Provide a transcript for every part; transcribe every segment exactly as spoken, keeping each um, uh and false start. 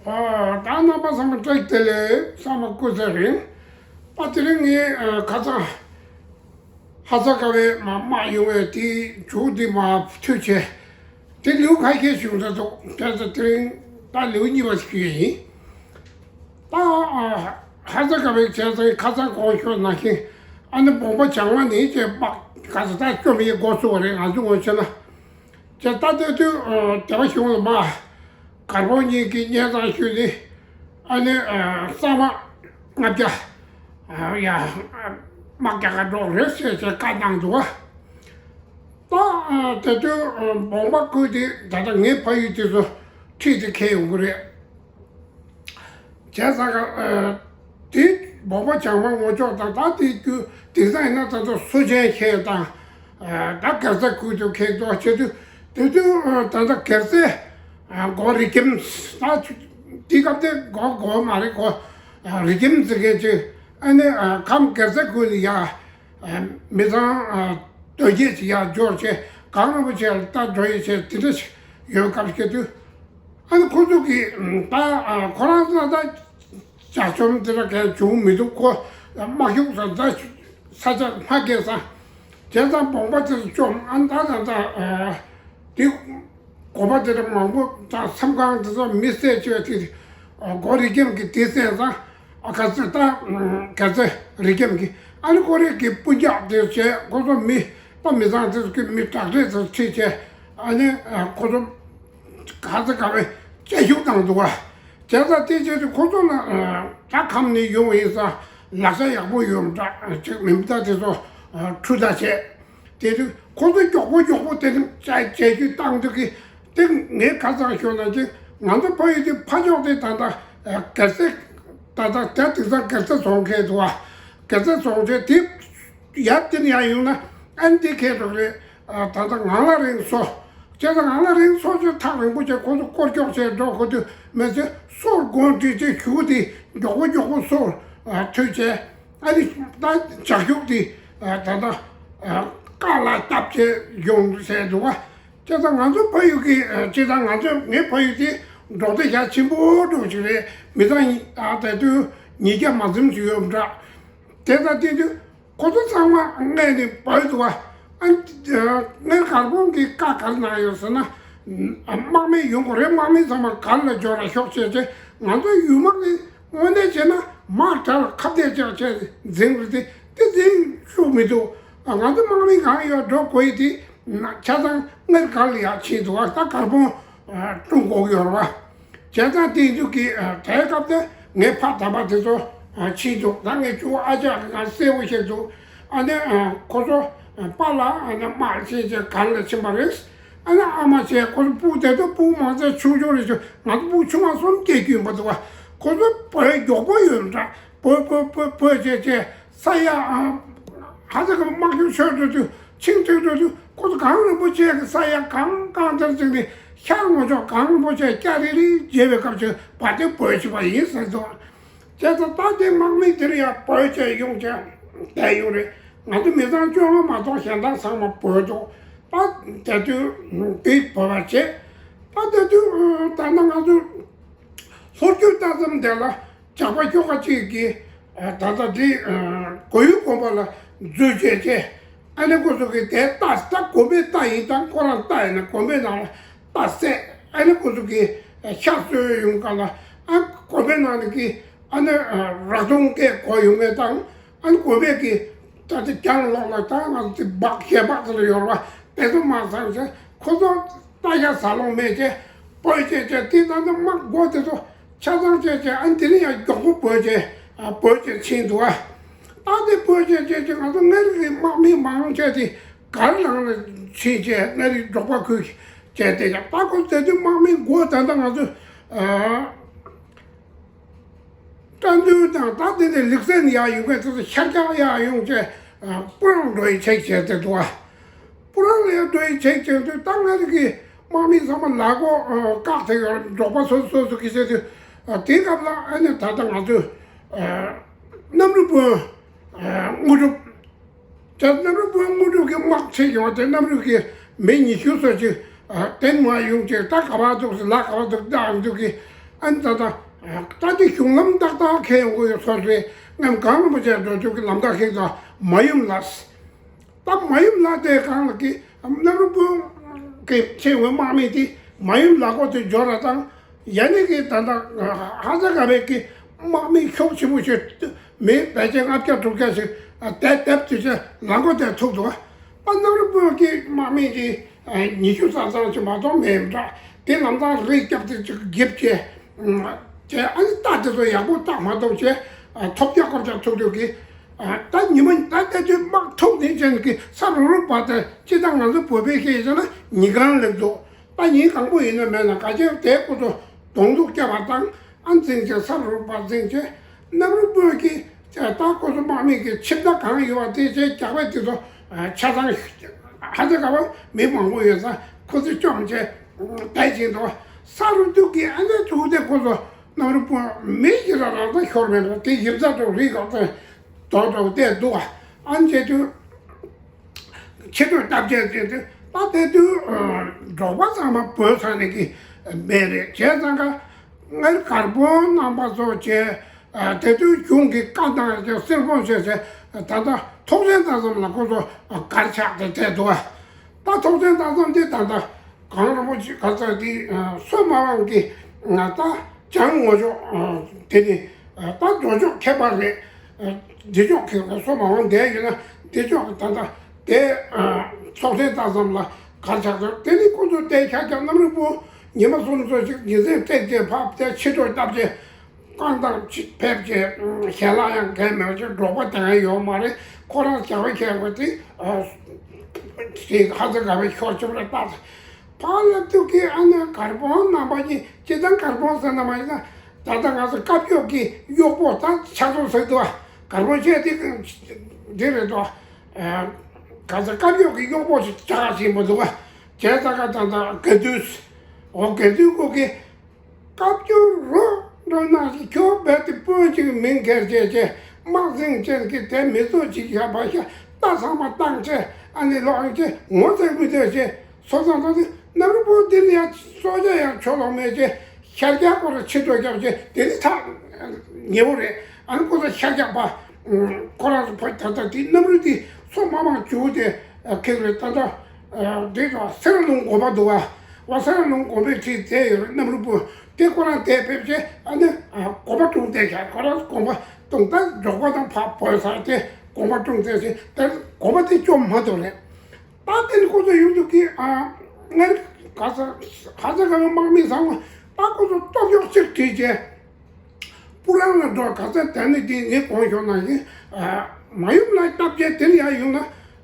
ཨ། ད་རྣམ་པ་ཚང་མ་བཀྲ་ཤིས་བདེ་ལེགས། ཚང་མ་སྐུ་ཚེ་རིང་། ད་དེ་རིང་ངས་ཨ་ཁ་སང་ཧ་ས་ཀ་བས་མ་མ་ཡོང་བའི་དེའི་མཇུག་དེ་མ་མཐུད་བྱས། དེ་ལེའུ་ཁ་ཤས་བྱུང་ས་འདུག་བྱས་ཙང་དེ་རིང་ད་ལེའུ་གཉིས་པ་ཞིག་ཞུ་ཡ་ཡིན། ད་ཨ་ཧ་ས་ཀ་བས་བྱས་ཙང་ཁ་སང་གོང་ཞུས་ནང་བཞིན། ཨ་ནི་བོང་པ་བྱང་མ་ནི་ཅེས་དམག་ག་ས་ད་བཅོམ་ཡས་འགོ་ཚུགས་པ་རེད། ང་ཚོ་ངོས་བྱས་ན། ཅེས་ད་ལྟ་དུས་ཨ་སྡེ་པ་གཞུང་ལ་མ་གར་པོ་གཉིས་ཀྱི་གཉེན་ཚང་ཞུས་ནི། ཨ་ནི་ཨ་གཙང་མ་ལྔ་བརྒྱ་ཨ་ཡ་དམག་རྒྱག་ག་འགྲོ་རེད་ཟེར་ཅེས་བཀའ་གནང་འདུག་བ། ད་ཨ་དེ་དུས་ཨ་བོང་པ་ཁུལ་དེ་ད་ལྟ་ངའི་ཕ་ཡུལ་དེ་ཚོ་ཁྲིད་དེ་ཁེལ་ཡོང་གི་རེད། བྱས་ཙང་ཨ་དེ་བོང་པ་བྱང་མ་ངོ་ཅོག་དང་། ད་དེ་དུས་དེང་སང་ཡིན་ན་ད་ལྟ་སུ་ཅན་ཁེལ་དང་། ཨ་ད་གེར་རྩེ་ཁུལ་དུ་ཁེལ་འདུག་བྱས་དུས་དེ་དུས་ཨ་ད་ལྟ་གེར་རྩེ་ཨ་སྒོ་རི་ཁྱིམ། ད་དེ་སྐབས་དེ་སྒོ་སྒོ་མ་རེད། སྒོ་ཨ་རི་ཁྱིམ་ཟེར་མཁན་ཅིག་ཨ་ནི་ཨ་ཁམས་གེར་རྩེ་ཁུལ་ནས་ཡ་ཨ་མི་ཚང་ཨ་དོན་བརྒྱད་ཅིག་ཡར་འབྱོར་བྱས། གངས་རིན་པོ་ཆེ་ལ་ལྟ་འགྲོ་ཡས་བྱས། དེ་འདྲ་ཞིག་ཡོད་སྐབས་སྐྱེ་དུས། ཨ་ནི་ཁོ་ཚོ་གིས་ཨ་ད་ཨ་ཁོ་རང་ཚོ་ད་ཇག་ཆོམ་དེ་འདྲ་གང་བྱུང་མི་འདུག་ཁོ་དམག་ཤུགས་ས་ད་ས་ཆ་མ་བརྒལ་ས། བྱས་ཙང་བོང་པ་དེ་ཚོ་བཅོམ། ཨ་ནི་ད་ད་ད་ཨ་དེ། དགོན་པ་དེ་འདྲ་མང་པོ་དང་མཚམས་ཁང་དེ་ཚོ་མི་བསད་བཅོས་དེ། ཨ་སྒོ་རི་ཁྱིམ་གྱིས་དེ་བསད་ཙང་། ཨ་ག་ཚོད་ད་ག་ཚོད་རི་ཁྱིམ་གྱིས་ཨ་ནི་ཁོ་རེ་གི་སྤུན་ཀྱག་དེ་བྱས། ཁོ་ཚོ་མི་ད་མི་ཚང་དེ་ཚོ་གི་མི་དྲག་གྲས་ཚོ་ཁྲིད་བྱས། ཨ་ནི་ཨ་ཁོ་ཚོ་ག་ཚོད་ག་བའི་བཅད་ཞུགས་བཏང་འདུག་བ། བྱས་ཙང་དེ་བྱས་དུས་ཁོ་ཚོ་ལ་ཨ་ད་ཁམས་ནས་ཡོང་བ་ཡིན་ཙང་ལག་ཆ་ཡག་པོ་ཡོད་མ་འདྲ་ཅིག་མི་འདྲ་དེ་ཚོ་ཨ་འཕྲུལ་རྟ་བྱས། དེ་དུས་ཁོ་ཚོ་མགྱོགས་པོ་མགྱོགས་པོ་དེ་རིང་བྱ་བྱ་རྒྱུ་བཏང་དུས་ཀྱི་དེ། ངས་ཁ་སང་ཞུས་ནང་བཞིན་ང་ཚོ་ཕ་ཡུལ་དེ་ཕ་ཕྱོགས་དེ་ད་ལྟ་གེར་རྩེ། ད་ལྟ་དེ་དེང་སང་གེར་རྩེ་རྫོང་ཁེལ་འདུག་བ། གེར་རྩེ་རྫོང་ཁེལ་དེ་ཡར་དེ་ནས་ཡར་ཡོང་ན་ཨ་ནི་དེ་ཁེལ་འགྲོ་གི་རེད། ད་ལྟ་ངང་ལག་རིང་མཚོ། བྱས་ཙང་ངང་ལག་རིང་མཚོ་ཆེ་ཐག་རིང་པོ་བྱས། ཁོ་ཚོ་སྐོར་སྐྱོག་བྱས་འགྲོ་དགོས་དུས་མེད་ཚེ་སོར་དགོན་བྲིས་ཏེ་གཞུག་དེ་མགྱོགས་པོ་མགྱོགས་པོ་སོར་མཐུད་བྱས། ཨ་ནི་ད་བྱ་ཁྱུག་དེ་ད་ལྟ་རྐང་ལག་བཏབ་བྱས་ཡོང་ཟེར་འདུག་བ། བྱས་ཙང་ང་ཚོ་ཕ་ཡུལ་གྱི་ཨ་སྤྱིར་བཏང་ང་ཚོ་ངའི་ཕ་ཡུལ་དེ་འབྲོག་སྡེ་ཞེ་ཆེན་པོ་འདྲ་ཅིག་རེད། མི་ཚང་ཨ་ད་དུང་ཉིས་བརྒྱ་མ་ཟིན་ཞིག་ཡོད་འདྲ། དེ་ལྟར་བལྟས་དུས་ཁོ་ཚོ་ཚང་མ་སྔས་ནས་བོས་འདུག་བ། ཨ་ནི་ཨ་སྔས་གར་དཔོན་གྱིས་བཀའ་ག་རེ་གནང་ཡོད་ཟེར་ན། ཨ་དམག་མི་ཡོང་དགོས་རེད། དམག་མི་ཚང་མ་གར་ལ་འབྱོར་ར་ཤོག་ཅེས་བྱས། ང་ཚོ་ཡུལ་དམག་གི་དངོས་གནས་བྱས་ན་དམག་དགྲ་ལ་ཁ་གཏད་བཅག་བྱས་འཛིང་རེད་དེ། དེ་འཛིང་ཤུགས་མི་འདུག་ང་ཚོ་དམག་མི་གང་ཡོད་འགྲོ་དགོས་ཡི་དེ། ཆ་ཚང་སྔར་གར་ལ་ཡར་ཕྱིན་འདུག་བ། ད་གར་དཔོན་ཨ་བསྐྲུན་དགོས་ཀྱི་ཡོད་རེད་བ། བྱས་ཙང་དེ་འདུག་གི་ཨ་དེའི་སྐབས་དེ་ངའི་ཕ་དམ་པ་དེ་ཚོ་ཨ་ཕྱིན་འདུག་ད་ངའི་གཅུང་ཨ་ཅག་གི་ང་གསལ་པོ་ཤེས་འདུག་ཨ་ནི་ཨ་ཁོ་ཚོ་ཨ་པཱ་ལགས་ཨ་ནི་དམག་ཕྱིན་བྱས་གར་ལ་ཕྱིན་པ་རེད། ཨ་ནི་ཨ་མ་བྱས་ཁོ་ཚོ་སྤུ་དེ་ཚོ་སྤུ་མང་ཚད་ཆུང་ཆུང་རེད་ཤག་ང་ཚོ་སྤུ་ཆུང་བ་གསུམ་སྐྱེས་རྒྱུ་ཡིན་པ་འདུག་བ། ཁོ་ཚོ་བོད་མགྱོགས་པོ་ཡོད་འདྲ། བོད་བོད་བོད་བོད་བྱས་བྱས་ས་ཡ་ཨ་ཧ་ཅང་གི་དམག་ཤུགས་ཆེར་འགྲོ་དུས་ཆིང་ཐིང་འགྲོ་དུས་ཁོ་ཚོ་གངས་རིན་པོ་ཆེ་གི་ས་ཡ་གང་གང་ལྟར་ཅིག་ནས་ཤར་ངོས་ཕྱོགས་གངས་རིན་པོ་ཆེ་སྐྱ་རིལ་རིལ་རྒྱས་པའི་སྐབས་ཅིག་བ་དེ་བོད་ཕྱིན་པ་ཡིན་ཟེར་འདུག་བྱས་ཙང་ད་དེ་དམག་མི་དེར་ཡང་བོད་ཅེས་ཡོང་ཅེས་བསྡད་ཡོང་རེད། ང་ཚོ་མི་ཚང་བཅོ་ལྔ་མ་གཏོགས་གཞན་དག་ཚང་མ་བོད་འདུག་ད་དེ་དུས་དེ་བོད་པ་བྱས། ད་དེ་དུས་ད་ལྟ་ང་ཚོ་ལྷོ་རྒྱུད་ལྟ་ཙམ་དེ་ལ་ཇག་པ་ཁྱོ་ག་གཅིག་གིས་ད་ལྟ་དེ་གོ་ཡུལ་དགོན་པ་ལ་འཛུལ་བྱས་བྱས། ཨ་ནི་ཁོ་ཚོ་གིས་དེ་རྟ་ད་དགོན་པའི་རྟ་ཡིན། ད་ཁོ་རང་རྟ་ཡིན་ན་དགོན་པའི་ནང་ལ་རྟ་བསད། ཨ་ནི་ཁོ་ཚོ་གིས་ཤ་གསོལ་ཡོང་ག་ལ་ཨ་དགོན་པའི་ནང་ནས་གིས་ཨ་ནི་རག་དུང་སྐད་གོ་ཡོང་མེད་དང་། ཨ་ནི་དགོན་པས་ཀྱི་ད་ལྟ་རྒྱང་ལོག་ལ་ད་ང་ཚོ་སྦག་ཞལ་སྦག་ཚོ་ལ་ཡོད་རེད་བ། དེ་ཚོ་མ་ཚང་བྱས་ཁོ་ཚོ་རྟ་ཤ་ཟ་ལོང་མེད་བྱས་བོས་བྱས་བྱས། དེ་ད་ལྟ་དམག་འགོ་དེ་ཚོ་ཆ་ཚང་བྱས་བྱས། ཨ་ནི་དེ་ནས་ཡང་མགྱོགས་པོ་བོས་བྱས་ཨ་བོས་བྱས་ཕྱིན་འདུག་བ། ད་དེ་བོས་བྱས་བྱས་བྱས་ང་ཚོ་མངའ་རིས་ཀྱི་དམག་མི་མང་ཆེ་དེ་གར་ལངས་ལ་ཕྱིན་བྱས་མངའ་རིས་འབྲོག་པ་ཁུལ་བྱས་བསྡད་ཀྱང་། ད་ཁོ་དེ་དུས་དམག་མི་འགོ་ད་ལྟ་ང་ཚོ་ཨ། སྐྲ་འདུལ་དང་ད་དེ་ནས་ལེགས་སེ་ནས་ཡར་ཡོང་མཁན་དེ་ཚོ་ཤར་རྒྱག་ཡར་ཡོང་བྱས་ཨ་སྤུ་རང་འགྲོ་ཡི་ཆེག་བྱས་ཏེ་འདུག་ཨ། སྤུ་རང་ལ་ཡར་འགྲོ་ཡི་ཆེག་བྱས་དུས་ད་མངའ་རིས་ཀྱི་དམག་མི་ཚང་མ་ལ་གོ་ཨ་བཀག་ཐེ་ཡོད་འབྲོག་པ་སོ་སོ་སོ་གི་བྱས་དུས་ཨ་དེའི་སྐབས་ལ་ཨ་ནི་ད་ལྟ་ང་ཚོས་ཨ་གནམ་རི་དཔོན་ཨ་དངོས་གྲུབ། དེ་གནམ་རི་དཔོན་དངོས་གྲུབ་ཀྱི་དམག་ཁྲིད་ཡོང་དེ་གནམ་རི་གི་མི་ཉི་ཤུ་ཙམ་ཅིག་ཨ་དེ་ནས་མར་ཡོང་ཅིག་ད་ག་པར་འདུག་ཟེར་ལ་ག་པར་འདུག་བལྟ་འདུག་གི། ཨ་ནི་ད་ལྟ་ད་དེ་གཞུང་ལམ་ཏག་ཏག་ཁེལ་ཡོང་གི་ཡོད་ས་རེད། ངས་སྒང་རིན་པོ་ཆེ་འགྲོ་དུས་ཀྱི་ལམ་ཁ་ཁེལ་ཙང་མ་ཡུམ་ལ། ད་མ་ཡུམ་ལ་དེ་གང་ལ་གི་གནམ་རི་སྤུན་གྱི་ཆེ་བའི་དམག་མི་དེ་མ་ཡུམ་ལ་ཁོ་དེ་འབྱོར་ར་དང་། ཡ་ནི་གི་ད་ལྟ་ཧ་ས་ག་བའི་གི་དམག་མི་ཤུགས་ཆེན་པོ་ཞིག་མི་ཕལ་ཆེར་ལྔ་བརྒྱ་དྲུག་བརྒྱ་ཞིག་དེ་དེབ་དེ་ཆེ་ལ་ཁོ་དེ་ཐུག་འདུག་ད་གནམ་རི་སྤུན་གྱི་དམག་མི་དེ་ཉི་ཤུ་རྩ་ཙམ་ཞིག་མ་གཏོགས་མེད་འདྲ། དེ་ལམ་སང་རི་བརྒྱབ་སྟེ་ཅིག་འགེབས་བྱས། བྱས་ཨ་ནི་རྟ་དེ་ཚོ་ཡག་པོ་བཏགས་མ་ཐུབ་བྱས། ཐོབ་རྒྱག་སྐོར་རྒྱག་ཐུབ་ཐུབ་ཀྱི། ད་ཉི་མ་ད་ལྟ་དུས་དམག་ཐུག་ནས་ཅན་གྱི་ས་རུབ་རུབ་བར་དུ་སྤྱི་བཏང་ང་ཚོ་བོད་པའི་ཤེས་བྱ་ན་ཉིན་གང་སླེབས་འདུག་ད་ཉིན་གང་པོ་ཡིན་ན་མེད་ན་ག་ཅེ་དེ་ཀོ་ཚོ་གདོང་ཐུག་བསྐྱབས་པ་དང་ཨ་འཛིང་བྱས་ས་རུབ་པ་འཛིང་བྱས། གནམ་རུ་སྤོས་ཀྱི་ད་ཀོ་ཚོ་དམག་མི་གི་ཆིབས་རྟ་གང་ཡོད་པ་དེ་བྱས་རྒྱག་པའི་དུས་ཚོ་ཆ་ཚང་ཧ་ཅང་ག་བ་མི་མང་པོ་ཡོད་ས་ཁོ་ཚོས་བཅོམ་བྱས་བསྡད་ཅིང་འདུག་ས་རུབ་དུས་ཀྱི་ཨ་ནེ་ཐུག་དེ་ཀོ་ཚོ་གནམ་རུ་སྤོས་མི་ཡི་ར་རང་ད་ཤོར་མེད་པ་དེ་ཡིབ་ཚ་དྲུག་རིག་ག་ཚོད་དོག་དོག་བལྟས་འདུག་ཨ་ནེ་བྱས་དུས། ཕྱི་དྲོ་སྟབས་བདེ་ཟེར་དུས་ད་དེ་དུས་འབྲོག་པ་ཚང་མ་བོད་ས་ནས་ཀྱི་མེད་རེད། བྱས་ཙང་ཀ་སྔར་གར་དཔོན་རྣམ་པ་ཚོ་བྱས། དེ་དུས་གཞུང་གི་བཀའ་དང་ཀྱང་གསེར་བོང་ཞེས་ཟེར། ད་ལྟ་ཐོག་ཆེན་ད་ཙམ་ལ་ཁོ་ཚོ་གར་ཆགས་ཏེ་བསྡད་འདུག་ད་ཐོག་ཆེན་ད་ཙམ་དེ་ད་ལྟ་གངས་རིན་པོ་ཆེ་ག་ཚ་དེ་སོ་མ་དབང་གི་ད་བྱང་ངོ་ཕྱོགས་དེ་ནི་ད་འགྲོ་ཕྱོགས་ཁྱད་པར་རེད། འདི་ཕྱོགས་ཁྱེད་ཀྱི་སོ་མ་འོང་བསྡད་ཡོད་ན་འདི་ཕྱོགས་ཀྱི་ད་ལྟ་དེ་ཚོགས་ཆེན་ལྟ་ཙམ་ལ་གར་ཆགས་ཚར། དེ་ནི་ཁོ་ཚོ་དེ་ཤར་རྒྱག་གནམ་རི་སྤོས་ཉི་མ་གསུམ་ཚོ་ཞིག་ཉིན་མཚན་སྤྲད་རྗེས་ཕབ་སྟེ་ཕྱི་དྲོ་སྟབས་ཅེས་རྐང་ཐང་ཕེབས་ཀྱི་ཞལ་ལག་ཡང་གལ་མེད་པ་ཅིག་འབྲོག་པ་དེ་ཡང་ཡོད་མ་རེད། ཁོ་རང་བྱ་བ་མཁས་པ་དེ་ཧ་ཅང་དགའ་བའི་ཤོར་ཆུབ་རེད་ད། ཕར་ལབ་དུས་ཀྱི་ཨ་ནེ་གར་དཔོན་རྣམ་པ་གཉིས་སྤྱི་བཏང་གར་དཔོན་ཟེར་ན་མ་ཡིན་ན་ད་ལྟ་ང་ཚོ་བཀའ་བརྒྱུད་ཀྱི་གཡོག་པོ་ད་ཕྱག་ཚོགས་ཟེར་འདུག་བ། གར་དཔོན་བཤད་དེ་འདི་རེད་དོ། ག་ཚོད་བཀའ་བརྒྱུད་ཀྱི་གཡོག་པོ་ཞིག་ཆགས་ཞིག་མི་འདུག་བ། བྱས་ཙང་ཀ་ད་ལྟ་དགེ་འདུན། འོ་དགེ་འདུན་ཁོ་གི་བཀའ་བརྒྱུད་རོ་འགྲོ་ན་ཞིག་ཁྱོད་རྦད་དེ་དཔོན་ཅིག་མིང་འགེལ་བྱས་བྱས་དམག་ཟིང་ཅན་གྱི་དེ་མི་ཚོགས་ཅིག་ཡར་བ་ཤ་རྟ་ཚང་མ་བཏང་བྱས་ཨ་ནི་ལོག་ཡོང་བྱས་ངོ་ཚ་མི་འདོད་བྱས། སོ་སོ་ཚོ་དེ་གནམ་རི་སྤོས་འདི་ལ་ཡང་སྲོག་ཆགས་ཡང་ཆོ་ལོག་མེད་ཅེས་ཤར་རྒྱག་སྐོར་ལ་ཕྱི་དྲོ་རྒྱབ་ཅེས་དེ་ནི་ཐག་ཉེ་བོ་རེད། ཨ་ནི་ཁོ་ཚོ་ཤར་རྒྱག་པ་ཁོ་རང་ཚོ་ཕ་ད་ལྟ་དེ་གནམ་རི་དེ་སོ་མ་མང་བྱུག་དེ་ཁེག་རེད། ད་ལྟ་འདི་ཚོ་སེ་ར་ལུང་དགོན་པ་འདུག་བ། བ་སེ་ར་ལུང་དགོན་པའི་ཁྲིད་དེ་ཡོད་རེད། གནམ་རི་སྤོས་དེ་ཁོ་རང་དེ་ཕེབས་ཅེས་ཨ་ནི་དགོན་པ་དྲུང་དེ་ཤར་ཁོ་རང་དགོན་པ་དྲུང་ད་འབྲོག་པ་དང་ཕ་བོད་ས་དེ་དགོན་པ་དྲུང་དེ་ཞིག་དེ་དགོན་པ་དེ་བཅོམ་མ་ཐུབ་རེད། ད་དེ་ནི་ཁོ་ཚོ་ཡོང་དུས་ཀྱི་ཨ། སྔར་ག་ས་ཧ་ས་ག་བའི་དམག་མི་ཚང་མ་ད་ཁོ་ཚོ་སྟོབས་ཤུགས་ཅིག་བྲིས་བྱས། སྤུ་རང་ལ་འགྲོ་ག་ས་དེ་ནི་དེ་ངས་གོང་ཞོག་ནང་བཞིན་མ་ཡུམ་ལ་སྟབས་བྱས་དེ་ནི་ཡར་ཡོང་ན་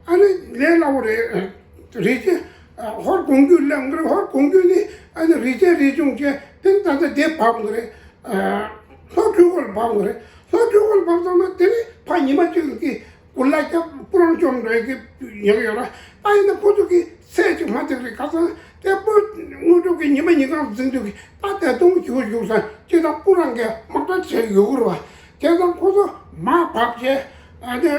ཨ་ནི་ལས་སླ་བོ་རེད། རི་ཆེན་ཧོར་གོང་རྒྱུད་སླེབས་འདིར་ཧོར་གོང་རྒྱུད་ནི་ཨ་ནི་རི་ཆེན་རི་ཆུང་བྱས་དེ་ནི་ད་ལྟ་དེ་བབས་འདི་རེད། ལྷོ་འཕྲུལ་འཁོར་བབས་འདི་རེད། ལྷོ་འཕྲུལ་འཁོར་བབས་ཙམ་ན་དེ་ནི་ཕ་ཉི་མ་གཅིག་གི་གུར་ལ་སྐྱབས་སྤུ་རང་བཅོམ་འགྲོ་ཡི་གི་ཉེན་ཁ་ཡོད་ར། ད་ཡིན་ན་ཁོ་ཚོ་གི་ཚད་ཅིག་མ་ཐེག་རེད། ཁ་སང་དེ་སྤོ་དངོས་གྲུབ་ཀྱི་ཉི་མ་ཉིན་གང་འཛིང་དུས་ཀྱི་ད་དེ་སྟོང་བྱུག་བྱུག་ས་ཅི་དང་སྤུ་རང་གི་དམག་གྲ་བྱས་ཡོད་གི་ར་བ། དེ་ཙང་ཁོ་ཚོ་མར་བབས་བྱས་ཨ་ནི་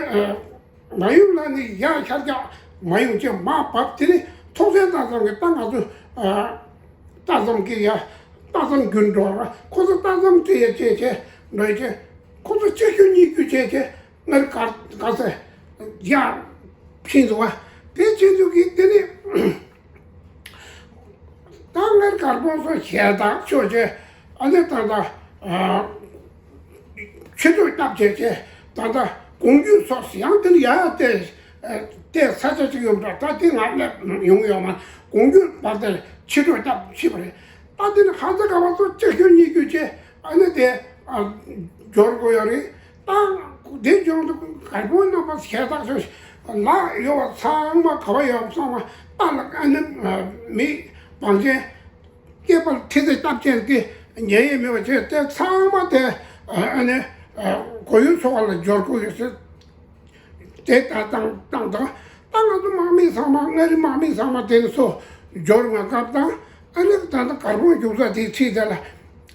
མ་ཡུམ་ལ་ནི་ཡར་ཤར་རྒྱག་མ་ཡོང་བྱས་མར་བབས། དེ་ནི་ཐོག་ཆེན་ལྟ་ཙམ་གྱི་ད་ང་ཚོ་ལྟ་ཙམ་གྱི་ཡ་ལྟ་ཙམ་རྒྱུན་འགྲོ་ར། ཁོ་ཚོ་ལྟ་ཙམ་དེ་ཡ་བྱས་བྱས་འགྲོ་ཡི་བྱས་ཁོ་ཚོ་གཅིག་རྒྱུ་གཉིས་རྒྱུ་བྱས་བྱས། སྔར་གར་གར་ས་ཡར་ཕྱིན་འདུག་བ། དེ་ཕྱིན་འདུག་གི་དེ་ནི་ད་སྔར་གར་དཔོན་ཚོ་ཞལ་ཏག་ཆོག་ཅེས་ཨ་ནི་ད་ལྟ་ཕྱི་དྲོ་སྟབས་བྱས་ཅེས་ད་ལྟ་གོང་རྒྱུད་ཚོགས་ཡང་དེ་ནི་ཡར་བལྟས་བལྟས་ས་ཆ་ཅིག་ཡོང་འདྲ། ད་དེ་ང་སླེབས་ཡོང་ཡོད་མ། གོང་རྒྱུད་བར་དེར་ཕྱི་དྲོ་སྟབས་ཕྱིན་པ་རེད། ད་དེ་ནི་ཧ་ས་ག་བ་ཚོ་གཅིག་རྒྱུ་གཉིས་རྒྱུ་བྱས་ཨ་ནི་དེ་འབྱོར་དགོས་ཡོད་རེད། ད་དེ་བྱུང་དུས་གར་དཔོན་རྣམ་པ་ཞལ་ཏག་ཆོག་ལག་ཡོད་པ་ཚང་མ་ག་བ་ཡོད་ཚང་མ་རྟ་ལ་ཨ་ནི་མི་བང་ཆེན་སྐེད་པར་ཁྲི་ཚེ་སྟབས་ཅན་གྱི་ཉན་ཡས་མེད་པ་བྱས་དེ་ཚང་མ་དེ་ཨ་ནི་གོ་ཡུལ་ཚོ་བ་ལ་འབྱོར་དགོས་ཡོད་ཟེར། དེ་ལྟར་བཏང་བཏང་དང་། ད་ང་ཚོ་དམག་མི་ཚང་མ་མངའ་རིས་དམག་མི་ཚང་མ་དེ་ནས་སོ་འབྱོར་བའི་སྐབས་དང་། ཨ་ནི་ད་ལྟ་གར་དཔོན་རྒྱུག་ས་དེའི་ཁྲིད་དེ་ལ་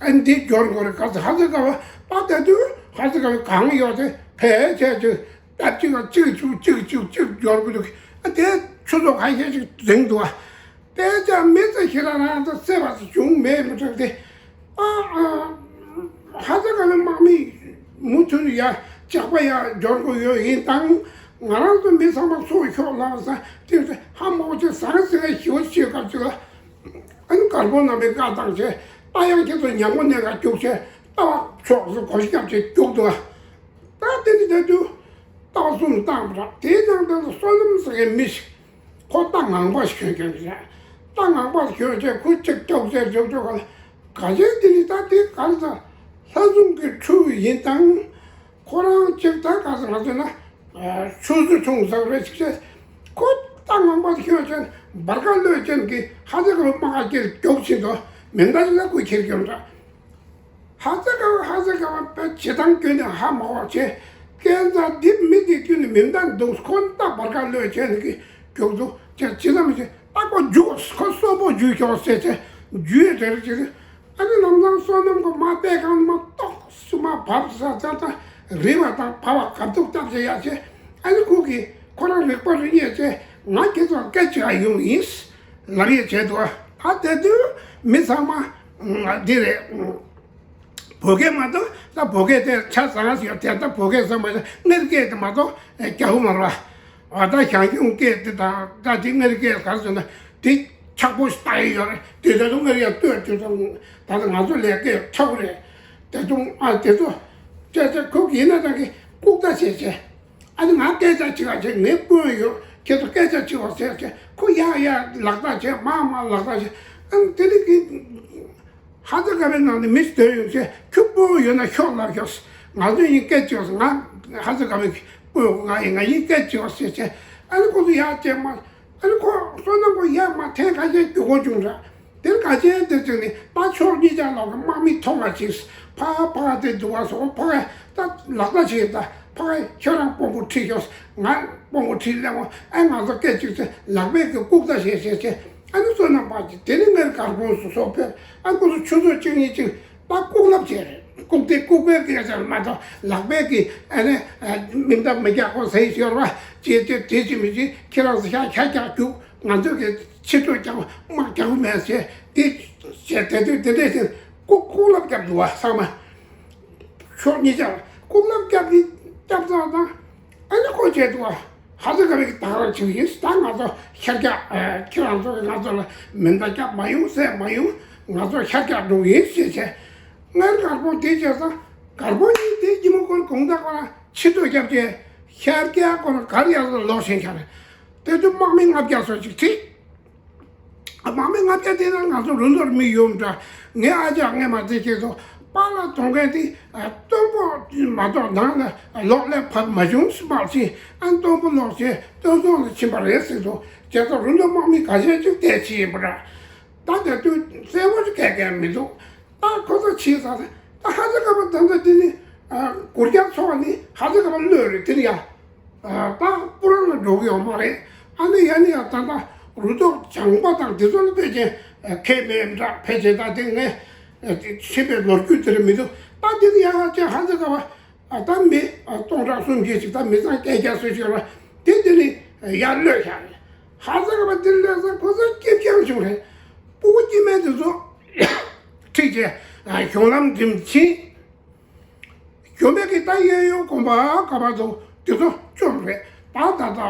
ཨ་ནི་འདི་འབྱོར་དགོས་རེད། ག་ཚོད་ཧ་ཟེར་ག་བ་ད་ད་དུས་ཧ་ཟེར་ག་བའི་གང་ཡོད་དེ་ཕལ་ཆེ་ཆེ་ད་གཅིག་ལ་གཅིག་བཅུག་གཅིག་བཅུག་གཅིག་འབྱོར་དགོས་འདུག་ཨ་དེ་ཆུ་ཚོད་ཁ་ཤས་ཤིག་འཛིང་འདུག་ཨ། དེ་ཅང་མི་ཚེ་ཞིག་ལ་རང་ཚོ་སེ་བ་ཞིག་བྱུང་མེད་མི་འགྲིག་སྟེ། ཨ་ཨ། ཧ་ཅང་ག་ལ་དམག་མི་མུ་མཐུད་ཡ་ཇག་པ་ཡ་འབྱོར་དགོས་ཡོད། ཡིན་དང་ང་རང་ཚོ་མི་ཚང་མ་ཚུར་ཤོག་ལབ་ས་དེ་ཚོ་ཧ་མ་གོ་ཆེ་ཟང་ཟིང་ཞི་བ་ཞིག་སྐབས་ཅིག་ལ། ཨ་ནི་དཀར་པོ་རྣམ་པའི་བཀའ་བཏང་བྱས། ད་ཡང་ཁྱེད་ཚོ་ཉམས་པོ་གནས་ག་རྒྱུགས་བྱས། ད་བ་ཕྱོགས་སུ་གོ་ཤི་རྒྱབ་བྱས་རྒྱུགས་འདུག་ད་དེ་ནི་དེ་དུས་ལྟ་བ་གསུམ་བཏང་བ་ར། དེའི་ནང་དོན་དུ་བསོད་ནམས་ཟེར་མཁན་མི་ཞིག་ཁོ་རྟ་ངང་པ་ཞིག་གྱོན་གྱོན་རེད། རྟ་ངང་པ་ཞིག་གྱོན་བྱས་ཁོ་གཅིག་ཀྱོག་བྱས་ཀྱོག་ཀྱོག་ག་ལ་ག་ཅན་དེ་ནི་ད་དེ་ག་ལ་ད་ལྷ་སྲུང་གི་ཕྲུ་གུ་ཡིན་དང་། ཁོ་རང་གཅིག་ད་ག་ཟེར་ང་ཚོ་ན་ཆུ་ཚོད་ཐུང་ཟེར་རེད་ཅིག་བྱས། ཁོ་རྟ་ངང་པ་ཞིག་གྱོན་བྱས་འབར་ག་གློད་ཅན་གྱི་ཧ་ཅང་གི་དམག་སྒར་རྒྱུགས་ཕྱིན་དུ་མེ་མདའ་ཞིག་ལ་ཁོ་ཁྱེར་གྱོན་འདྲ། ཧ་ཅང་ག་ཧ་ཅང་ག་བ་བྱེད་སྟངས་ཀུན་ནས་ཧ་མ་གོ་བྱས། ཁྱེད་ཚོ་འདི་མི་འདི་ཀུན་ནས་མེ་མདའ་འདུག་ཁོ་རྟ་འབར་ག་གློད་བྱས་ནས་ཀྱི་རྒྱུགས་འདུག་ཅེས་ཇི་ཙམ་ཞིག་ད་ཁོ་རྒྱུགས་ཁོ་གསོན་པོ་རྒྱུགས་ཤོག་ཟེར་བྱས་རྒྱུགས་ཡོད་རེད་ཅེས། ཨ་ནི་ལམ་སང་བསོད་ནམས་ཀྱི་མ་དཔེ་གང་མ་གཏོགས་སུ་མ་བབས་ས་ཙང་ཙང་རིལ་བ་དང་བབས་པ་གབ་ཏུ་བཏབ་བྱས་ཡ་བྱས། ཨ་ནི་ཁོ་གིས་ཁོ་རང་རིག་པ་རིག་ཉེས་བྱས། ང་ཁྱེད་ཚོ་སྐད་ཅིག་ཡོང་ཡིན་ལབ་ཡས་བྱས་འདུག་ཨ་དེ་དུས་མི་ཚང་མ་འདི་རེད། བོད་སྐད་མ་གཏོགས་ད་བོད་སྐད་དེ་ཆ་ཚང་ཞིག་ཡོད་དེ། ད་བོད་སྐད་ཟེར་མ་ཟེར་མངའ་རིས་སྐད་དེ་མ་གཏོགས་རྒྱ་བོད་མ་རེད་པ། ཨ་ད་ཞང་ཞུང་སྐད་དེ་དང་ད་དེ་མངའ་རིས་སྐད་ག་རེ་ཟེར་ན་དེ་ཆག་པོ་ཞིག་ལྟ་ཡི་ཡོད་རེད། དེ་ད་དུང་སྔར་ཡང་ལྟོས་དུས་ཙམ་ད་ལྟ་ང་ཚོ་ལས་སྐད་ཆག་པོ་རེད། ད་དུང་ཨ་དེ་ཚོ་བྱས་ཚེ་ཁོ་ཡིན་ན་ད་གི་ལྐུགས་ལྟ་བྱས་བྱས། ཨ་ནི་ང་སྐད་ཆ་བྱེད་པ་བྱས། ངའི་སྤུན་ཡོད། ཁྱེད་ཚོ་སྐད་ཆ་བྱེད་པ་ཟེར་བྱས། ཁོ་ཡར་ཡར་ལག་བརྡ་བྱས། མར་མར་ལག་བརྡ་བྱས། ཨ་ནི་དེ་ནི་གི་ཧ་ཅང་ག་བའི་ནང་ནས་མི་སྡོད་ཡོང་བྱས། ཁྱོད་སྤུན་ཡོད་ན་ཤོག་ལབ་ཤོག་ང་ཚོ་ཡིན་སྐད་ཅིག་ང་ཧ་ཅང་ག་བའི་སྤུན་ང་ཡིན་ང་ཡིན་སྐད་ཅིག་ཟེར་བྱས། ཨ་ནི་ཁོ་ཚོ་ཡར་བྱས་མར། ཨ་ནི་ཁོ་བསོད་ནམས་ཁོ་ཡར་མར་ཐེངས་ཁ་ཤས་རྒྱུག་དགོས་བྱུང་འདྲ། དེར་ག་ཅན་དེ་ཚོ་ནི་ད་ཕྱོགས་གཉིས་ཆ་ལོག་གི་དམག་མི་ཐོག་མ་ཅིག་ཕ་ཕ་དེ་འདུག་བ་སོ་ཕ་ད་ལག་བརྡ་བྱེད། ད་ཕ་ཁྱོད་རང་དཔོན་པོ་ཁྲིད་ཤོག་ང་དཔོན་པོ་ཁྲིད་སླེབས་འོང་། ཨ་ང་ཚོ་སྐད་ཅིག་ཚེ་ལག་པས་ཀྱི་ལྐུགས་ལྟ་བྱས་བྱས་བྱས། ཨ་ནི་བསོད་ནམས་པ་ཅིག་དེ་ནི་ངའི་དཀར་པོ་སུ་སོགས་ཕེབས། ཨ་ཁོ་ཚོ་ཆུ་ཚོད་གཅིག་གཉིས་ཅིག་ད་ལྐུགས་ལབ་བྱས་རེད། ལྐུགས་དེ་ལྐུགས་པའི་སྐད་ཆ་མ་གཏོགས་ལག་པས་ཀྱི་ཨ་ནི་མི་འདབ་མི་རྒྱག་གོ་ཟེར་ཡོད་ར་བ། ཅེས་ཏེ་དེ་ཅི་མི་ཅི་ཁྱེད་རང་ཚོ་ཤ་ཤ་རྒྱག་རྒྱུག་ང་ཚོས་ཀྱི་ཕྱི་དྲོ་རྒྱག་དམག་རྒྱག་གི་མེད་ཟེར། དེ་བྱས་དེ་དུས་དེ་འདྲས་ཟེར་ལྐུགས་ལྐུགས་ལབ་རྒྱབ་འདུག་བ། ཚང་མ་ཕྱོགས་གཉིས་ཆ་ལྐུགས་ལབ་རྒྱབ་ཀྱི་རྒྱབ་ཚང་དང་། ཨ་ནི་ཁོ་བྱས་འདུག་བ། ཧ་ཅང་ག་བའི་གི་དག་རང་བྱེད་ཀྱི་ཡིན། ད་ང་ཚོ་ཤ་རྒྱག་ཁྱེད་རང་ཚོ་གི་ང་ཚོ་ལ་མེ་མདའ་རྒྱག་མ་ཡོང་ཟེར་མ་ཡོང་། ང་ཚོ་ཤ་རྒྱག་འགྲོ་གི་ཡིན་ཟེར་བྱས། སྔར་དཀར་པོ་དེ་བྱས་ཙང་དཀར་པོ་ཡིན་དེ་སྐྱིད་མོ་ཁོར་དགོང་དག་ཁོ་རང་ཕྱི་དྲོ་རྒྱབ་བྱས་ཤར་རྒྱག་ཁོ་རང་གར་ཡར་ལོག་ཕྱིན་ཤག་རེད། དེ་དུས་དམག་མི་ལྔ་བརྒྱ་ཙམ་ཞིག་ཁྲིད། དམག་མི་ལྔ་བརྒྱ་དེ་ན་ང་ཚོ་རུ་མདོར་མི་ཡོད་འདྲ། ངའི་ཨ་ཅག་སྔས་མ་དེ་ཁྱེད་ཚོ་པཱ་ལགས་གཏོང་མཁན་དེ་སྟོན་པོ་མ་གཏོགས་ནང་ལ་ལོག་སླེབས་ཕར་མ་བྱུང་སྨྲ་ཞིང་། ཨ་སྟོན་པོ་ལོག་བྱས་སྟོན་རྫོང་ལ་ཕྱིན་པ་རེད་ཟེར་འདུག་བྱས་ཙང་རུ་མདོ་དམག་མི་ཁ་ཤས་ཅིག་བསྡད་ཕྱིན་ཡིན་པ་འདྲ། ད་དེ་དུས་གསལ་པོ་ཞིག་ག་གེ་མི་འདུག་ད་ཁོ་ཚོ་ཕྱིན་ཚར། ད་ཧ་ཅང་ག་བ་ད་ལྟ་དེ་ནི་གུར་རྒྱག་ཚོགས་ནི་ཧ་ཅང་ག་བ་གློད་རེད། དེ་ནི་ཡ་ད་སྤུ་རང་ལ་འགྲོ་གི་ཡོད་མ་རེད། ཨ་ནི་ཡ་ནི་ཡ་ད་ལྟ་རུ་ཐོག་བྱང་པ་དང་དེ་ཚོ་ལ་ཕལ་ཆེར་ཁེ་མེད་འདྲ། ཕལ་ཆེར་ད་དེ་ངས་ཤེས་པའི་ལོ་རྒྱུས་དེ་རེད་མི་འདུག་ད་དེ་ནི་ཡ་ཧ་ཅང་ཧ་ཅང་ག་བ། ཨ་ད་མི་ཨ་སྟོང་ཕྲག་སུམ་བརྒྱ་ཞིག་ད་མི་ཚང་བརྒྱད་བརྒྱ་སུ་ཞིག་ཡོད་ར། དེ་དེ་ནི་ཡར་གློད་བཞག་རེད། ཧ་ཅང་ག་བ་དེ་གློད་ཙང་ཁོ་ཚོ་སྐྱིད་རྐྱང་བྱུང་རེད། སྤུ་གུ་སྐྱེ་དམན་དེ་ཚོ་ཁྲིད་བྱས་གཞུང་ལམ་འགྲིམ་ཕྱིན། གཞོན་པའི་གི་ད་གཡས་གཡོན་གོམ་པ་ག་བ་ཚོ་དེ་ཚོ་བཅོམ་རེད། ད་ད་ད་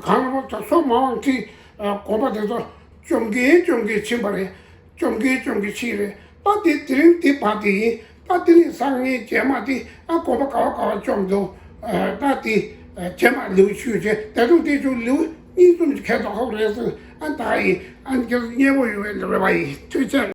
གང་ལ་ད་སོ་མ་འོངས་ཁྲིད་གོམ་པ་དེ་ཚོ་བཅོམ་གིན་བཅོམ་གིན་ཕྱིན་པ་རེད། བཅོམ་གིན་བཅོམ་གིན་ཕྱིན་རེད། ད་དེ་དེ་རིང་དེ་བར་དེ་ཡིན། ད་དེ་རིང་སང་ཉིན་རྗེས་མ་དེ་ཨ་གོམ་པ་ག་བ་ག་བ་བཅོམ་འདུག་ད་དེ་རྗེས་མ་ལེའུ་ཤུས་བྱས་ད་དུང་དེ་ཚོ་ལེའུ་གཉིས་གསུམ་གྱི་ཁ་ཐོག་ཧོབ་རེད་ཟེར། ཨ་ད་ཡིན། ཨ་ཁྱེད་ཚོ་མཉེས་པོ་ཡོང་བའི་རེ་བ་ཡིན། ཐུགས་རྗེ་ཆེ།